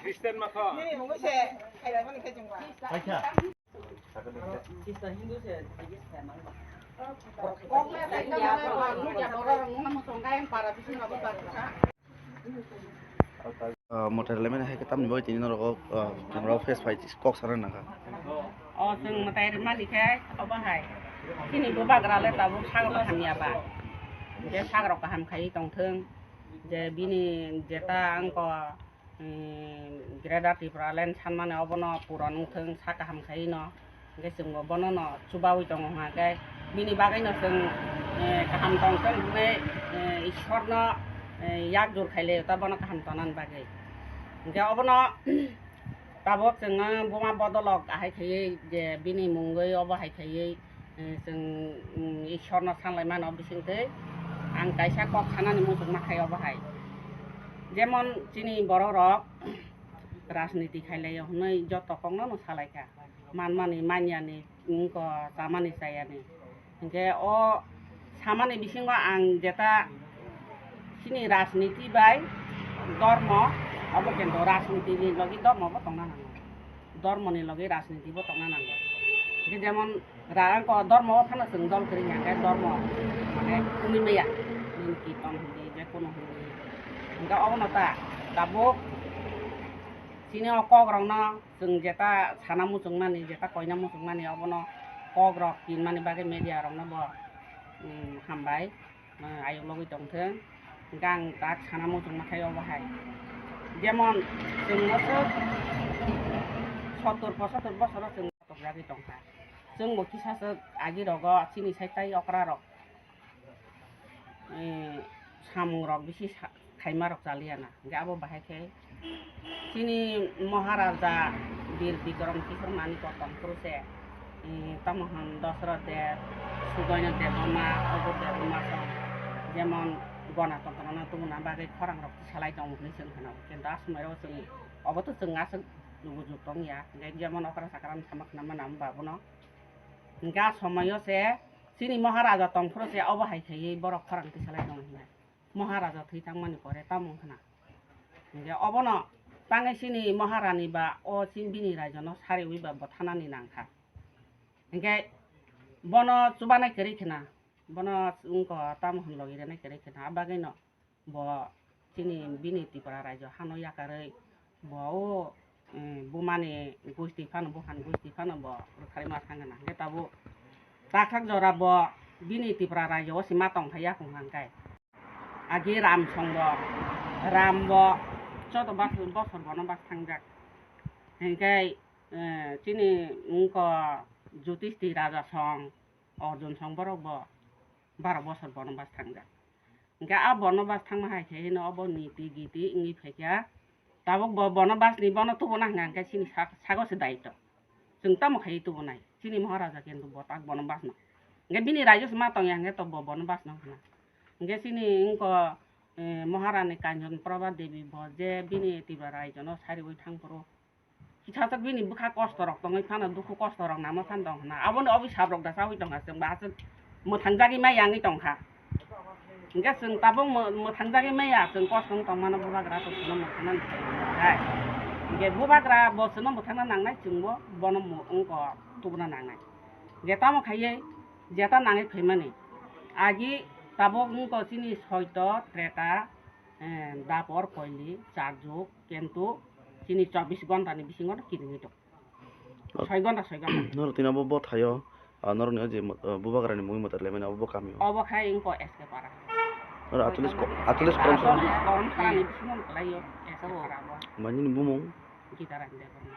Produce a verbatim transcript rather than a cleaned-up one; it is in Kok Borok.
Christian ma kho. Ni mungwi se khairokmani khe chwng ba. Paikha. Ah, motor lemon hai ke tamni bai tini norok, ah, norok face pai kok sana nangkha. O chwng mwtai rwmani khe obo hai. Chini bubagra le tabuk sagrok hamya ba. Je sagrok kaham khai tongthwng. Je bini jeta angko Greater Tipraland sanmani obono puron wngthwng, sa kaham khaino. Hwnkhe chwngbo bonono chubawi tongo hwnkhe bini bagwino chwng, eh, kaham tongthwng hwnwi, eh, Ishwarno, eh, yak jur khailai ta bono kaham tongnani bagwi. Hwnkhe obono tabuk chwngno buma bodolok ahai khaiwi je bini mungwi obo hai khaiwi, eh, chwng, mm, Ishwarno sanlai mano bisingtwi ang kaisa kok sanani muchungma khai obo hai. Jemon chini borok rok rajniti khailai hwnwi joto kokno no salaikha, manmani manyani, wngkha chamani chayani. Hwnkhe o samani bisingo ang jeta chini rajniti bai dormo, obo kendo rajnitini logi dormo bo tongna nango. Dormoni logi rajniti bo tongna nango. Hwnkhe jemon ra-, angko dormo o phano chwng dol kwrwi hwnkhe dormo mane wngwi maya. Nini kirtan hindi, je kono hindi. Hwnkhe obono ta tabuk chini o kokrokno chwng jeta sana muchungmani, jeta koina muchungmani obono kokrok tinmani bagwi media rokno bo, um, hambai. Ah, ayuk logwi tongthwng, hwnkhe ang tak sana muchungma khai obo hai. Jemon chwng boswk sottor pochottor bosoro chwng tokjagwi tongkha. Chwngbo kisa swk agi rogo chini side tai okra rok, eh, samung rok bisi sa-, khaima rok chaliya na. Hwnkhe abo bahai khe chini Maharaja Bir Bikram Kishore Manik tongphuru se, eh, tamo hwn Dasarath Dev, Sudaina Debbarma, obo Debbarma song, jemon Ganatantro no tubuna bagwi khorang rok tisalai tongo hwnwi chwng khna. Kintu a somoi o chwng obo to chwng aswk lugu juk tong ya, hwnkhe jemon okra chakra no sama khna mano amo babono. Hwnkhe a somoi o se chini Maharaja tongphuru se obo hai khaiwi borok khorang tisalai tongo hwnwi. Maharaja thwi tangmani pore tamo wngkhna. Hwnkhe obono tangwi chini Maharani ba o chini bini raijono sariwi ba bwthanani nangkha. Hwnkhe bono chubanai kwrwi khna, bono wngkha tamo hwn logi rwnai kwrwi khna, a bagwino bo chini bini Tripura raijo hano yakarwi bo o, eh, bumani gusti phano, buphani gusti phano bo rwkharima thangna. Hwnkhe tabuk takhak jora bo bini Tripura raijo o se ma tongthai yakung hwnkhe. Agi Ram song bo, Ram bo choto bas-, bosor bono bas thangjak. Hwnkhe, eh, chini wngkha Jutisthi raja song, Arjun song borok bo baro bosor bono bas thangjak. Hwnkhe a bono bas thangma hai khe hino obo niti giti wngwi phaikha. Tabuk bo bono bas ni bono tubuna hwnkha hwnkhe chini sak-, sago se daitw. Chwng tamo khaiwi tubunai? Chini Maharaja kintu bo tak bono bas no. Hwnkhe bini raijo se ma tongya hwnkhe to bo bono bas no hwnkha. Hwnkhe chini wngkha, eh, Maharani Kanchon Prabha Devi bo je bini Tripura raijo no sariwi thangphuru. Kisa swk bini bwkha kosto rok tongwi phano, dukhu kosto rok nangma phano tong hwna. Aboni obisap rok da chawi tongkha, chwng ba aswk mwthang jagwi maya wngwi tongkha. Hwnkhe chwng tabuk mw-, mwthang jagwi maya, chwng kosto wng tongmano bubagra to chwngno mwthangna nangnai. Hwnkhe bubagra bo chwngno mwthangna nangnai, chwngbo bono mw-, wngkha tubuna nangnai. Hwnkhe tamo khaiwi jeta nangwi phaimani. Agi tabuk wngkha chini soito, treta, eh, dapor, koili, charjuk, kintu chini chobbish ghonta ni bisingo no kiringwi tongo. Soi ghonta, soi ghonta. Norok tini abo bo thaio, ah, norokni o je mo-, ah, bubagrani mungwi mwtai laimani abo bo kamio. Obo khai wngkha S K para. Norok atchollish ko-, atchollish korom sara. Atchollish korom sara ni bisingo no kwlaio S K para bo. Manini bumung? Gitarani Debbarma.